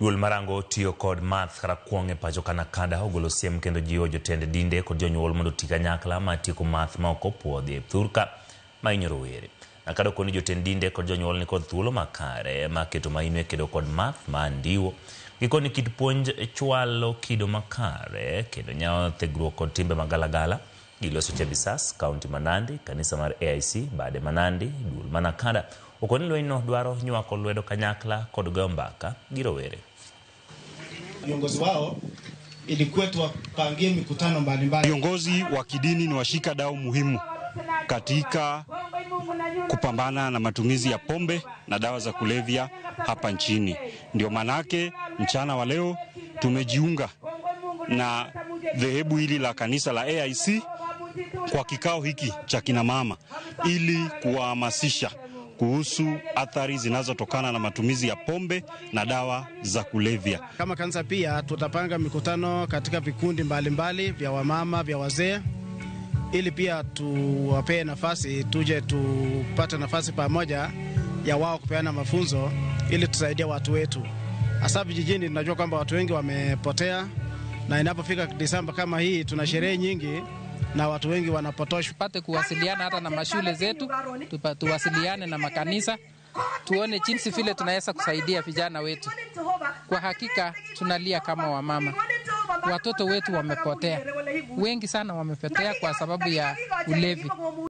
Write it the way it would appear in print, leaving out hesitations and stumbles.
Duol marango tiyo kod math kata kuong' e pacho ka NACADA ogolo siem kendo jiwo jotend dinde kod jonyuol mondo oti kanyakla mar tieko math ma ok opuodhi e thurka mahinyo rowere. NACADA okoni jotend dinde kod jonyuol nikod thuolo makare mar keto maino e kedo kod math ma andiwo. Gikoni kit puonj chwalo kido makare kendo nyawo thegruok kod timbe magalagala. Giloso Chebisas, kaunti ma Nandi, kanisa mar AIC, bade ma Nandi, duol ma NACADA okoni lwenyno dwaro nywako lwedo kanyakla kod goyo mbaka gi rowere. Viongozi wao ilikuwa tuwapangie mikutano mbalimbali. Viongozi wa kidini ni washika dau muhimu katika kupambana na matumizi ya pombe na dawa za kulevya hapa nchini. Ndio manake mchana wa leo tumejiunga na dhehebu hili la kanisa la AIC kwa kikao hiki cha kina mama ili kuwahamasisha kuhusu athari zinazotokana na matumizi ya pombe na dawa za kulevya. Kama kanisa pia tutapanga mikutano katika vikundi mbalimbali vya wamama, vya wazee, ili pia tuwapee nafasi, tuje tupate nafasi pamoja ya wao kupeana mafunzo ili tusaidie watu wetu. Hasa vijijini tunajua kwamba watu wengi wamepotea, na inapofika Desemba kama hii tuna sherehe nyingi na watu wengi wanapotoshwa. Tupate kuwasiliana hata na mashule zetu, tuwasiliane na makanisa, tuone jinsi vile tunaweza kusaidia vijana wetu. Kwa hakika tunalia kama wamama, watoto wetu wamepotea, wengi sana wamepotea kwa sababu ya ulevi.